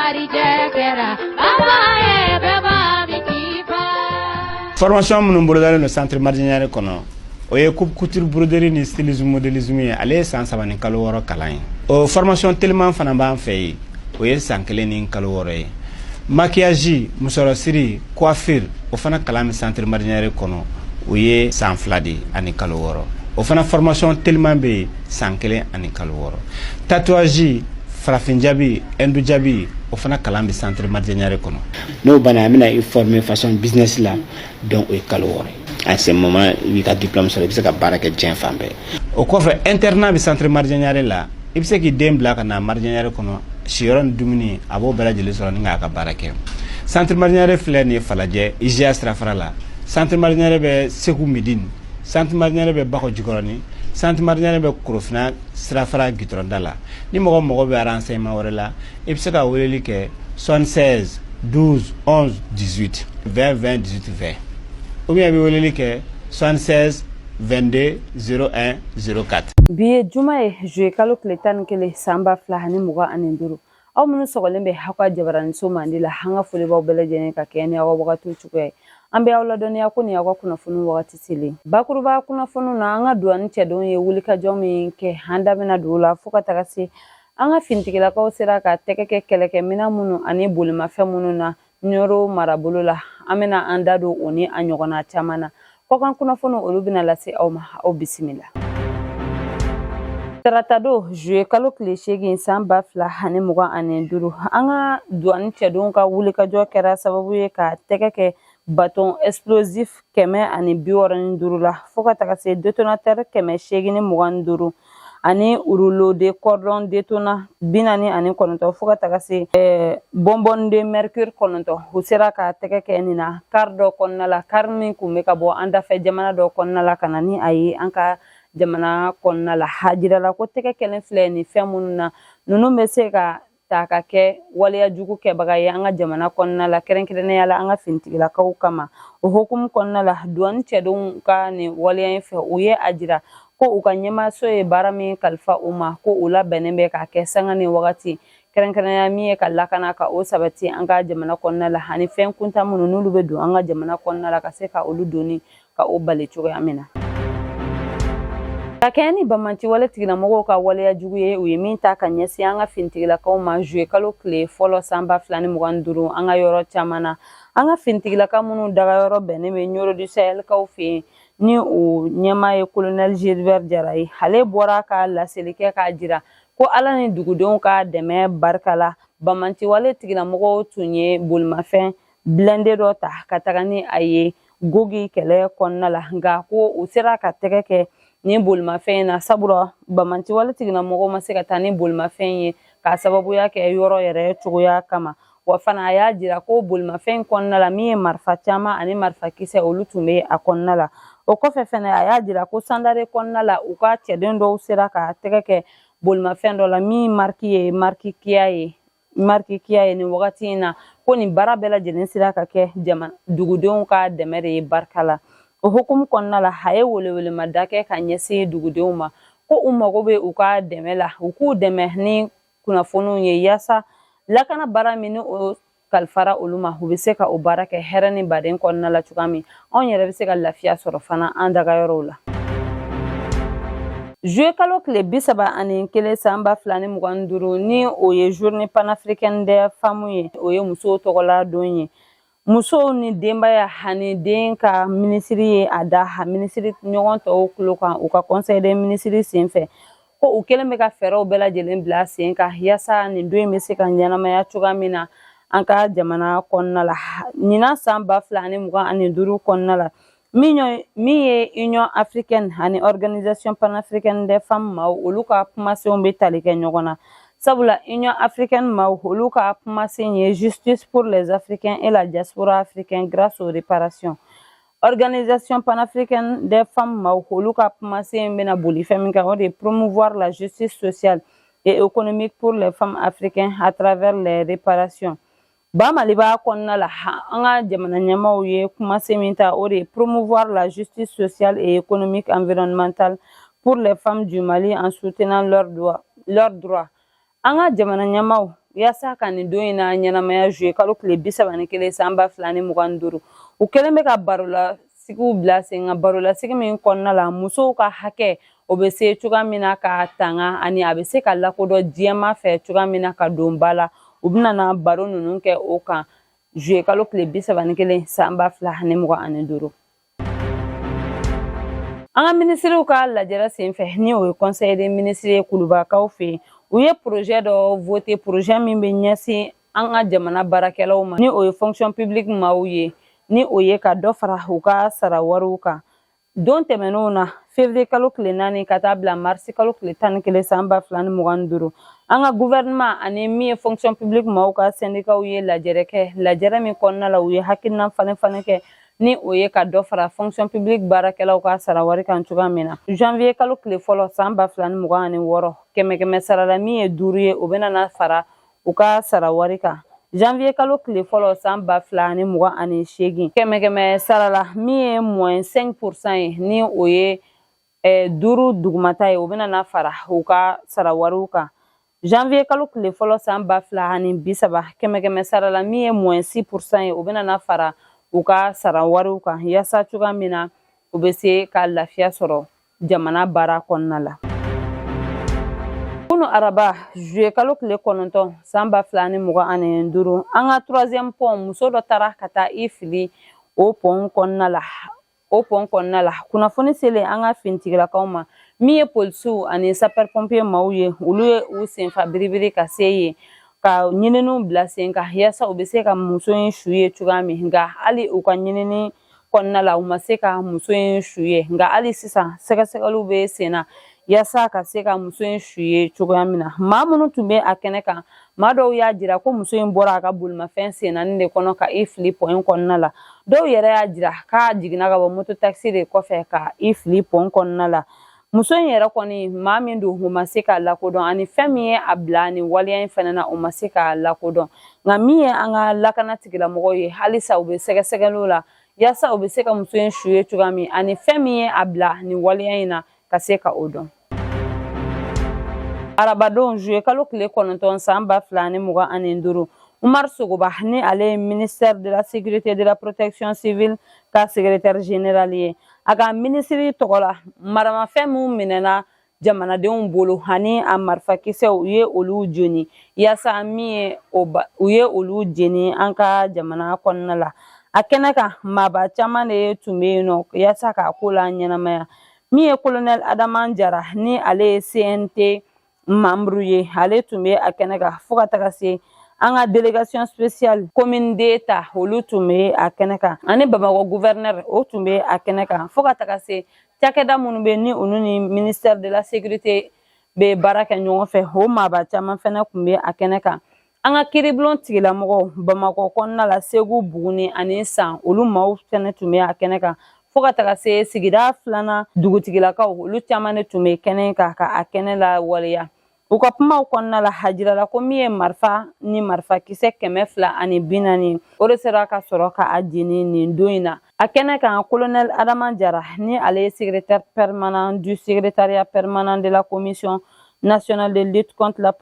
Warijɛ kɛra baba ye bɛɛ b'a min k'i fa. Formation minnu bolodalen don centre Maridian Ɲare kɔnɔ, o ye coupe couture, broderie ni stylisme, modélisme ye. Ale ye san 3 ni kalo 6 kalan ye. O formation teliman fana b'an fɛ yen, o ye san 1 ni kalo 6 ye. Maquillage, musɔrɔsiri, coiffure, o fana kalan bɛ centre Maridian Ɲare kɔnɔ, o ye san 2 de ani kalo 6. O fana formation teliman bɛ yen, san 1 ani kalo 6. Tatouage, farafin jabi, hindu jabi, o fana kalan bɛ centre Maridian Ɲare kɔnɔ. N'o banna, an bɛna i former façon business la. Donc o ye kalo 6 ye. À ce moment, i b'i ka diplôme sɔrɔ, i bɛ se ka baara kɛ diɲɛ fan bɛɛ. O kɔfɛ, internat bɛ centre Maridian Ɲare la. I bɛ se k'i den bila ka na Maridian Ɲare kɔnɔ, siyɔrɔ ni dumuni, a b'o bɛɛ lajɛlen sɔrɔ ni k'a ka baara kɛ. Centre Maridian Ɲare filɛ nin ye Falajɛ, IGA sirafara la. Centre Maridian Ɲare bɛ Segu Midine, centre Maridian Ɲare bɛ Bakɔ Jikɔrɔni, centre Maridian Ɲare bɛ Korofina sirafara gitɔrɔnda la. Ni mɔgɔ mago bɛ renseignement wɛrɛ la, i bɛ se ka weleli kɛ 76 12 11 18 20 20 18 20, ou bien i bɛ weleli kɛ 76 22 01 04. Bi ye juma ye, juye kalo tile 11, san 2025. Aw minnu sɔgɔlen bɛ aw ka jabaraniso mandi la, an ka foli b'aw bɛɛ lajɛlen ka kɛ ni aw ka wagatiw cogoya ye. An bɛ aw ladɔnniya ko nin y'aw ka kunnafoni wagati selen. Bakuruba kunnafoniw na, an ka duwani cɛdenw ye wulikajɔ min kɛ, an da bɛna don o la, fo ka taga se an ka finitigilakaw sera ka tɛgɛ kɛ kɛlɛkɛminɛn minnu ani bolimafɛn minnu na Ɲɔrɔ marabolo la, an bɛna an da don o ni a ɲɔgɔnna caman na. Kɔkan kunnafoniw, olu bɛna lase aw ma. Aw bisimila. Taratadon, juye kalo tile 8, san 2025, an ka duwani cɛdenw ka wulikajɔ kɛra sababu ye ka tɛgɛ kɛ bâton explosif 165 la, fo ka taga se détonateur 825 ani rouleau de cordon détonant 49, fo ka taga se bonbonne de mercure 9. U sera ka tɛgɛ kɛ nin na car dɔ kɔnɔna la, car min kun bɛ ka bɔ an dafɛ jamana dɔ kɔnɔna la ka na ni a ye an ka jamana kɔnɔna la. A jirala ko tɛgɛ kɛlen filɛ nin fɛn minnu na, ninnu bɛ se ka ta ka kɛ waleya jugu kɛbaga ye an ka jamana kɔnɔna la, kɛrɛnkɛrɛnnenya la an ka finitigilakaw kama. O hukumu kɔnɔna la, duwani cɛdenw ka nin waleya in fɛ, u ye a jira ko u ka ɲɛmaaso ye baara min kalifa u ma, ko u labɛnnen bɛ k'a kɛ sanga ni wagati, kɛrɛnkɛrɛnnenya min ye ka lakana ka o sabati an ka jamana kɔnɔna la, ani fɛn kuntan minnu n'olu bɛ don an ka jamana kɔnɔna la, ka se ka olu donni ka o bali cogoya min na. Ka kɛɲɛ ni bamanci wale tigilamɔgɔw ka waleya jugu ye, u ye min ta ka ɲɛsin an ka finitigilakaw ma juye kalo tile 1, san 2025, an ka yɔrɔ caman na, an ka finitigilaka minnu dagayɔrɔ bɛnnen bɛ Ɲɔrɔ du Sahelkaw fɛ yen, ni o ɲɛmaa ye colonel Gilbert Jara ye, ale bɔra ka laseli kɛ k'a jira ko Ala ni dugudenw ka dɛmɛ barika la, bamanci wale tigilamɔgɔw tun ye bolimafɛn blindé dɔ ta ka taga ni a ye Gogi kɛlɛ kɔnɔna la, nka ko u sera ka tɛgɛ kɛ ni bolimafɛn in na, sabula bamanci wale tigilamɔgɔw ma se ka taa ni bolimafɛn ye k'a sababuya kɛ yɔrɔ yɛrɛ cogoya kama. Wa fana, a y'a jira ko bolimafɛn kɔnɔna la, min ye marifa caman ani marifa kisɛ, olu tun bɛ a kɔnɔna la. O kɔfɛ fɛnɛ, a y'a jira ko Sandare kɔnɔna la, u ka cɛden dɔw sera ka tɛgɛ kɛ bolimafɛn dɔ la min marque ye marque Kia ye, marque Kia ye. Nin wagati in na, ko nin baara bɛɛ lajɛlen sera ka kɛ jamana dugudenw ka dɛmɛ de ye barika la. O hukumu kɔnɔna la, a ye welewelemada kɛ ka ɲɛsin dugudenw ma ko u mago bɛ u ka dɛmɛ la, u k'u dɛmɛ ni kunnafoniw ye, yaasa lakana baara min ni o kalifara olu ma, u bɛ se ka o baara kɛ hɛrɛ ni baden kɔnɔna la cogoya min, anw yɛrɛ bɛ se ka lafiya sɔrɔ fana an dagayɔrɔw la. Juye kalo tile 31, san 2025, ni o ye Journée panafricaine des femmes ye, o ye musow tɔgɔla don ye. Musow ni denbaya ani den ka minisiri ye a da a minisiri ɲɔgɔn tɔw tulo kan u ka conseil des ministres senfɛ, ko u kɛlen bɛ ka fɛɛrɛw bɛɛ lajɛlen bila sen kan yaasa nin don in bɛ se ka ɲɛnamaya cogoya min na an ka jamana kɔnɔna la. Ɲinan san 2025 kɔnɔna la, min ye Union africaine ani Organisation panafricaine des femmes maaw, olu ka kumasenw bɛ tali kɛ ɲɔgɔn na, sabula Union africaine maaw, olu ka kumasen ye "Justice pour les Africains et la diaspora africaine grâce aux réparations". Organisation panafricaine des femmes maaw, olu ka kumasen bɛna boli fɛn min kan, o de ye "Promouvoir la justice sociale et économique pour les femmes africaines à travers les réparations". Ba Maliba kɔnɔna la, an ka jamana ɲɛmaaw ye kumasen min ta, o de ye "Promouvoir la justice sociale et économique environnementale pour les femmes du Mali en soutenant leurs droits". An ka jamana ɲɛmaaw yaasa ka nin don in na ɲɛnamaya juillet kalo tile 31 san 2025, u kɛlen bɛ ka barolasigiw bila sen kan, barolasigi min kɔnɔna la musow ka hakɛ o bɛ se cogoya min na ka tanga ani a bɛ se ka lakodɔn diɲɛmaa fɛ cogoya min na ka don ba la. U bɛna na baro ninnu kɛ o kan juillet kalo tile 31 san 2025. An ka minisiriw ka lajɛrɛ senfɛ, ni o ye conseil des ministres ye Kulubakaw fɛ yen, u ye projet dɔ voté, projet min bɛ ɲɛsin an ka jamana baarakɛlaw ma, ni o ye fonction publique maaw ye, ni o ye ka dɔ fara u ka sara wariw kan. Don tɛmɛnenw na, février kalo tile 4 ka taa bila mars kalo tile 11 san 2025, an ka gouvernement ani min ye fonction publique maaw ka syndicats ye lajɛrɛ kɛ, lajɛrɛ min kɔnɔna la u ye hakilina falen falen kɛ, ni o ye ka dɔ fara fonction publique baarakɛlaw ka sara wari kan cogoya min na. Janvier kalo tile fɔlɔ san 2026, kɛmɛ kɛmɛ sara la min ye 5 ye, o bɛna na fara u ka sara wari kan. Janvier kalo tile fɔlɔ san 2028, kɛmɛ kɛmɛ sara la min ye moins 5% ye, ni o ye 5 dugumata ye, o bɛna na fara u ka sara wariw kan. Janvier kalo tile fɔlɔ san 2030, kɛmɛ kɛmɛ sara la min ye moins 6% ye, o bɛna na fara u ka sara wariw kan, yaasa cogoya min na u bɛ se ka lafiya sɔrɔ jamana baara kɔnɔna la. Kunu araba, juillet kalo tile 9 san 2025, an ka troisième pont, muso dɔ taara ka taa i fili o pont kɔnɔna la. O pont kɔnɔna la, kunnafoni selen an ka finitigilakaw ma, min ye polisiw ani sapeur pompier maaw ye, olu ye u senfa biribiri ka se yen ka ɲininiw bila sen kan yaasa u bɛ se ka muso in su ye cogoya min. Nka hali u ka ɲinini kɔnɔna la, u ma se ka muso in su ye. Nka hali sisan, sɛgɛsɛgɛliw bɛ sen na yaasa ka se ka muso in su ye cogoya min na. Maa minnu tun bɛ a kɛnɛ kan, maa dɔw y'a jira ko muso in bɔra a ka bolimafɛn sen naani de kɔnɔ ka i fili pont in kɔnɔna la. Dɔw yɛrɛ y'a jira k'a jiginna ka bɔ moto taxi de kɔfɛ ka i fili pont kɔnɔna la. Muso in yɛrɛ kɔni, maa min don, o ma se k'a lakodɔn, ani fɛn min ye a bila ni waleya in fana na, o ma se k'a lakodɔn. Nka min ye an ka lakana tigilamɔgɔw ye, halisa u bɛ sɛgɛsɛgɛliw la yaasa u bɛ se ka muso in su ye cogoya min, ani fɛn min ye a bila nin waleya in na, ka se ka o dɔn. Arabadon, juillet kalo tile 9 san 2025, Umar Sogoba, ni ale ye ministère de la Sécurité, de la Protection civile ka secrétaire général ye, a ka minisiri tɔgɔ la, maramafɛn minnu minɛna jamanadenw bolo ani a marifakisɛw, u ye olu jeni, yaasa min ye u ye olu jeni an ka jamana kɔnɔna la. A kɛnɛ kan, maaba caman de tun bɛ yen nɔ yaasa k'a ko la ɲɛnamaya. Min ye colonel Adama Jara, ni ale ye CNT membre ye, ale tun bɛ a kɛnɛ kan, fo ka taga se an ka délégation spéciale commune d'État, olu tun bɛ a kɛnɛ kan, ani Bamakɔ gouverneur, o tun bɛ a kɛnɛ kan, fo ka taga se cakɛda minnu bɛ ni olu ni ministère de la Sécurité bɛ baara kɛ ɲɔgɔn fɛ, o maaba caman fɛnɛ tun bɛ a kɛnɛ kan. An ka kiiribulon tigilamɔgɔw Bamakɔ kɔnɔna la, Segu, Buguni ani San, olu maaw fɛnɛ tun bɛ a kɛnɛ kan, fo ka taga se sigida filanan dugutigilakaw, olu caman de tun bɛ kɛnɛ kan ka a kɛnɛ lawaleya. U ka kumaw kɔnɔna la, a jirala ko min ye marifa ni marifakisɛ 240, o de sera ka sɔrɔ ka a jeni nin don in na. A kɛnɛ kan, colonel Adama Jara, ni ale ye secrétaire permanent du secrétariat permanent de la Commission nationale de lutte contre la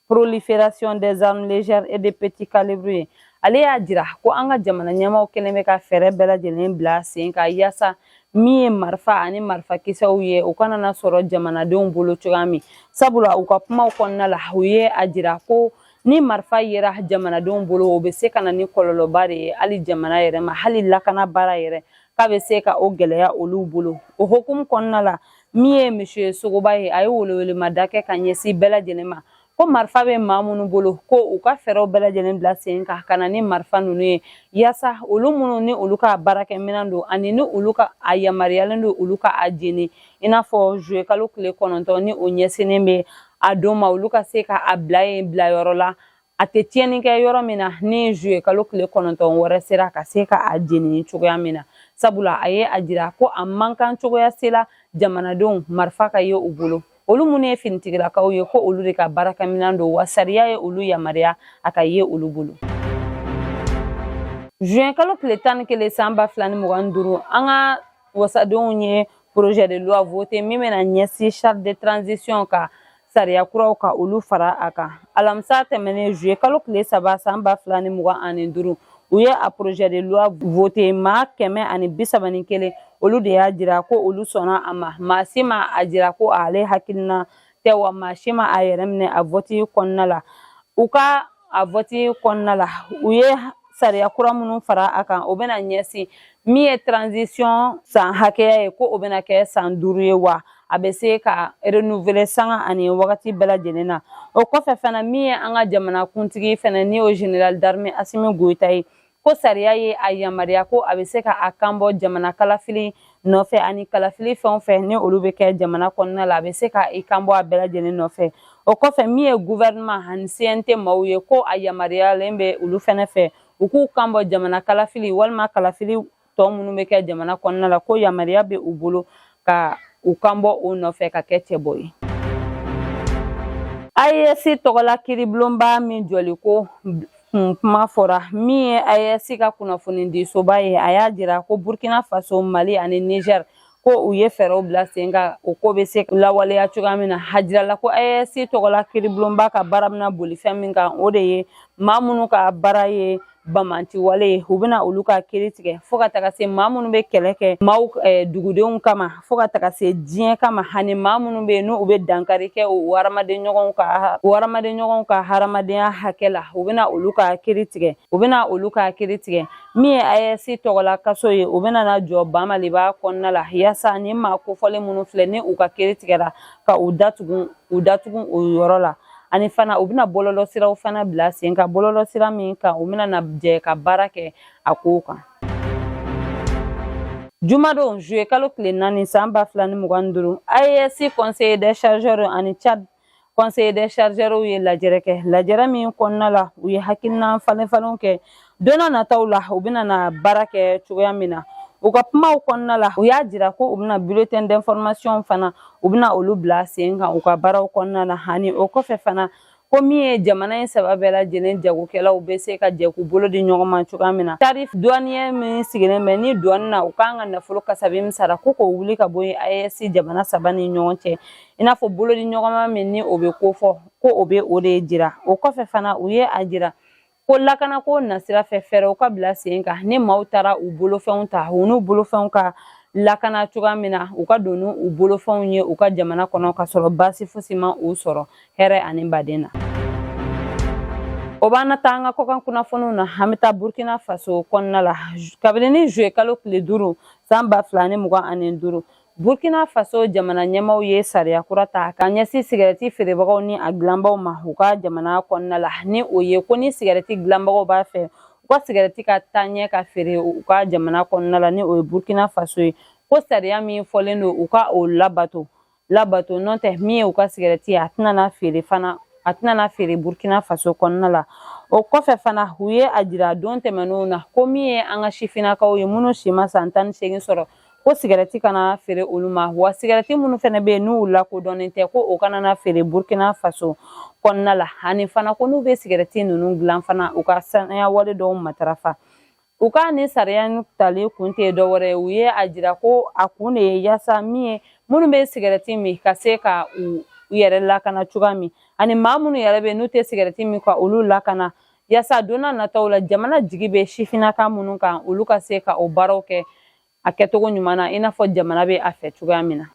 prolifération des armes légères et de petits calibres ye, ale y'a jira ko an ka jamana ɲɛmaaw kɛlen bɛ ka fɛɛrɛ bɛɛ lajɛlen bila sen kan yaasa min ye marifa ani marifakisɛw ye, u kana na sɔrɔ jamanadenw bolo cogoya min. Sabula u ka kumaw kɔnɔna la, u ye a jira ko ni marifa yera jamanadenw bolo, o bɛ se ka na ni kɔlɔlɔba de ye hali jamana yɛrɛ ma, hali lakana baara yɛrɛ, k'a bɛ se ka o gɛlɛya olu bolo. O hokumu kɔnɔna la, min ye monsieur Sogoba ye, a ye welewelemada kɛ ka ɲɛsin bɛɛ lajɛlen ma ko marifa bɛ maa minnu bolo, ko u ka fɛɛrɛw bɛɛ lajɛlen bila sen kan ka na ni marifa ninnu ye, yaasa olu minnu ni olu ka baarakɛminɛn don ani ni olu ka a yamaruyalen don, olu ka a jeni, i n'a fɔ juillet kalo tile 9 ni o ɲɛsinnen bɛ a don ma, olu ka se ka a bila yen bilayɔrɔ la a tɛ tiɲɛni kɛ yɔrɔ min na, ni juillet kalo tile 9 wɛrɛ sera, ka se ka a jeni cogoya min na. Sabula a ye a jira ko a man kan cogoya se la jamanadenw marifa ka ye u bolo. Olu minnu ye finitigilakaw ye, ko olu de ka baarakɛminɛn don, wa sariya ye olu yamaruya a ka ye olu bolo. Juin kalo tile 11 san 2025, an ka wasadenw ye projet de loi voté min bɛna ɲɛsin charte de transition ka. Sariya kuraw ka olu fara a kan. Alamisa tɛmɛnen, juillet kalo tile 3, san 2025, u ye a projet de loi voté. Maa 131, olu de y'a jira ko olu sɔnna a ma. Maa si ma a jira ko ale hakilina tɛ, wa maa si ma a yɛrɛ minɛ a vote kɔnɔna la. U ka a vote kɔnɔna la, u ye sariya kura minnu fara a kan, o bɛna ɲɛsin min ye transition san hakɛya ye, ko o bɛna kɛ san 5 ye, wa a bɛ se ka renouveler sanga ani wagati bɛɛ lajɛlen na. O kɔfɛ fana, min ye an ka jamana kuntigi fana, ni o général d'armée Assimi Goïta ye, ko sariya ye a yamaruya ko a bɛ se ka a kan bɔ jamana kalafili nɔfɛ ani kalafili fɛn o fɛn ni olu bɛ kɛ jamana kɔnɔna la, a bɛ se ka i kan bɔ a bɛɛ lajɛlen nɔfɛ. O kɔfɛ, min ye gouvernement ani CNT maaw ye, ko a yamaruyalen bɛ olu fɛnɛ fɛ u k'u kan bɔ jamana kalafili walima kalafili tɔ minnu bɛ kɛ jamana kɔnɔna la, ko yamaruya bɛ u bolo ka u kan bɔ o nɔfɛ ka kɛ cɛbɔ ye. AES tɔgɔla kiiribulonba min jɔli ko kun kuma fɔra, min ye AES ka kunnafonidisoba ye, a y'a jira ko Burkina Faso, Mali ani Niger, ko u ye fɛɛrɛw bila sen kan, o ko bɛ se lawaleya cogoya min na. A jirala ko AES tɔgɔla kiiribulonba ka baara bɛna boli fɛn min kan, o de ye maa minnu ka baara ye bamanci wale ye, u bɛna olu ka kiiri tigɛ, fo ka taga se maa minnu bɛ kɛlɛ kɛ maaw dugudenw kama, fo ka taga se diɲɛ kama, ani maa minnu bɛ yen n'u bɛ dankari kɛ u hadamaden ɲɔgɔnw ka hadamadenya hakɛ la, u bɛna olu ka kiiri tigɛ. U bɛna olu ka kiiri tigɛ. Min ye AES tɔgɔla kaso ye, u bɛna na jɔ Bamaliba kɔnɔna la, yaasa ni maa kofɔlen minnu filɛ ni u ka kiiri tigɛra, ka u datugu o yɔrɔ la. Ani fana, u bɛna bɔlɔlɔsiraw fana bila sen kan, bɔlɔlɔsira min kan u bɛna na jɛ ka baara kɛ a kow kan. Jumadon, juillet kalo tile 4, san 2025, AES conseil des chargeurs ani Tchad conseil des chargeurs ye lajɛrɛ kɛ, lajɛrɛ min kɔnɔna la u ye hakilina falen falenw kɛ don n'a nataw la, u bɛna na baara kɛ cogoya min na. U ka kumaw kɔnɔna la, u y'a jira ko u bɛna bulletin d'information fana, u bɛna olu bila sen kan u ka baaraw kɔnɔna na. Ani o kɔfɛ fana, ko min ye jamana in saba bɛɛ lajɛlen jagokɛlaw bɛ se ka jɛ k'u bolo di ɲɔgɔn ma cogoya min na, tarif douanier min sigilen bɛ ni douane na, u kan ka nafolo kasabi min sara, ko k'o wuli ka bɔ yen AES jamana saba ni ɲɔgɔn cɛ, i n'a fɔ bolo di ɲɔgɔn ma min ni o bɛ kofɔ, ko o bɛ o de jira. O kɔfɛ fana, u ye a jira ko lakanako nasira fɛ, fɛɛrɛw ka bila sen kan ni maaw taara u bolofɛnw ta, u n'u bolofɛnw ka lakana cogoya min na, u ka don n'u bolofɛnw ye u ka jamana kɔnɔ ka sɔrɔ baasi fosi ma u sɔrɔ, hɛrɛ ani baden na. O b'an na taa an ka kɔkan kunnafoniw na. An bɛ taa Burkina Faso kɔnɔna la. Kabini ni juillet kalo tile 5, san 2025, Burkina Faso jamana ɲɛmaw ye sariya kura ta ka ɲɛsin sigɛrɛti feerebagaw ni a dilanbaw ma u ka jamana kɔnɔna la, ni o ye ko ni sigɛrɛti dilanbagaw b'a fɛ u ka sigɛrɛti ka taa ɲɛ ka feere u ka jamana kɔnɔna la, ni o ye Burkina Faso ye, ko sariya min fɔlen don, u ka o labato labato, n'o tɛ min ye u ka sigɛrɛti, a tɛna na feere fana, a tɛna na feere Burkina Faso kɔnɔna la. O kɔfɛ fana, u ye a jira don tɛmɛnenw na ko min ye an ka sifinnakaw ye minnu si ma san 18 sɔrɔ, ko sigɛrɛti kana feere olu ma, wa sigɛrɛti minnu fana bɛ yen n'u lakodɔnnen tɛ, ko o kana na feere Burkina Faso kɔnɔna la. Ani fana, ko n'u bɛ sigɛrɛti ninnu dilan fana, u ka saniya wale dɔw matarafa. U ka ni sariya tali kun tɛ dɔwɛrɛ ye, u ye a jira ko a kun de ye yaasa min ye minnu bɛ sigɛrɛti min ka se ka u yɛrɛ lakana cogoya min, ani maa minnu yɛrɛ bɛ n'u tɛ sigɛrɛti min, ka olu lakana, yaasa don n'a nataw la, jamana jigi bɛ sifinnaka minnu kan, olu ka se ka o baaraw kɛ a kɛcogo ɲuman na, i n'a fɔ jamana bɛ a fɛ cogoya min na.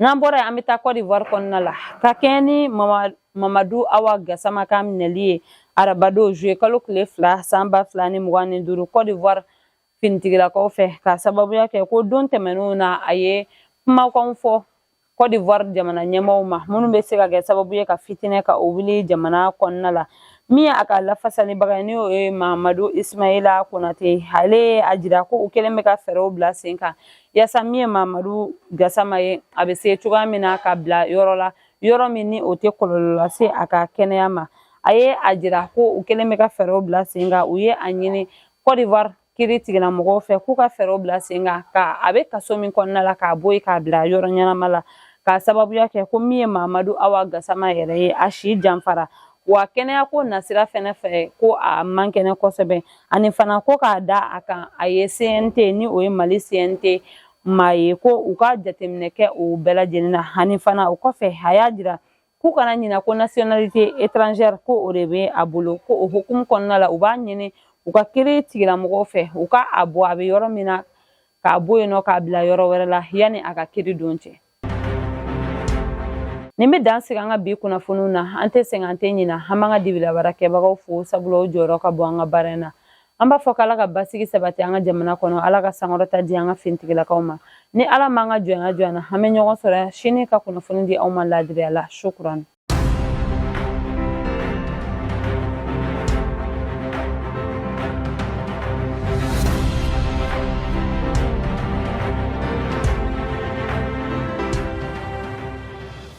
N'an bɔra yen, an bɛ taa Côte d'Ivoire kɔnɔna la, ka kɛɲɛ ni Mamadu Awa Gasama ka minɛli ye arabadon, juillet kalo tile 2, san 2025, Côte d'Ivoire finitigilakaw fɛ, ka sababuya kɛ ko don tɛmɛnenw na a ye kumakanw fɔ Côte d'Ivoire jamana ɲɛmaaw ma minnu bɛ se ka kɛ sababu ye ka fitinɛ ka o wuli jamana kɔnɔna la. Min ye a ka lafasalibaga ye, n'o ye Mahamadu Ismaila Konate, ale ye a jira ko u kɛlen bɛ ka fɛɛrɛw bila sen kan yaasa min ye Mamadu Gasama ye, a bɛ se cogoya min na ka bila yɔrɔ la, yɔrɔ min ni o tɛ kɔlɔlɔ lase a ka kɛnɛya ma. A ye a jira ko u kɛlen bɛ ka fɛɛrɛw bila sen kan. U ye a ɲini Côte d'Ivoire kiiri tigilamɔgɔw fɛ k'u ka fɛɛrɛw bila sen kan ka a bɛ kaso min kɔnɔna la, k'a bɔ yen k'a bila yɔrɔ ɲɛnama la, k'a sababuya kɛ ko min ye Mamadu Awa Gasama yɛrɛ ye, a si janfara, wa kɛnɛyako nasira fɛnɛ fɛ, ko a man kɛnɛ kosɛbɛ. Ani fana, ko k'a da a kan a ye CNT, ni o ye Mali CNT maa ye ko u ka jateminɛ kɛ o bɛɛ lajɛlen na. Ani fana o kɔfɛ, a y'a jira k'u kana ɲina ko nationalité étrangère ko o de bɛ a bolo, ko o hukumu kɔnɔna la, u b'a ɲini u ka kiiri tigilamɔgɔw fɛ, u ka a bɔ a bɛ yɔrɔ min na, k'a bɔ yen nɔ k'a bila yɔrɔ wɛrɛ la yanni a ka kiiri don cɛ. Nin bɛ dan sigi an ka bi kunnafoniw na. An tɛ sɛgɛn, an tɛ ɲina, an b'an ka dibilabaarakɛbagaw fo, sabula o jɔyɔrɔ ka bon an ka baara in na. An b'a fɔ k'Ala ka basigi sabati an ka jamana kɔnɔ, Ala ka sankɔrɔta di an ka finitigilakaw ma. Ni Ala m'an ka jɔnya jɔ an na, an bɛ ɲɔgɔn sɔrɔ sini ka kunnafoni di aw ma laadiriya la. Shukuran.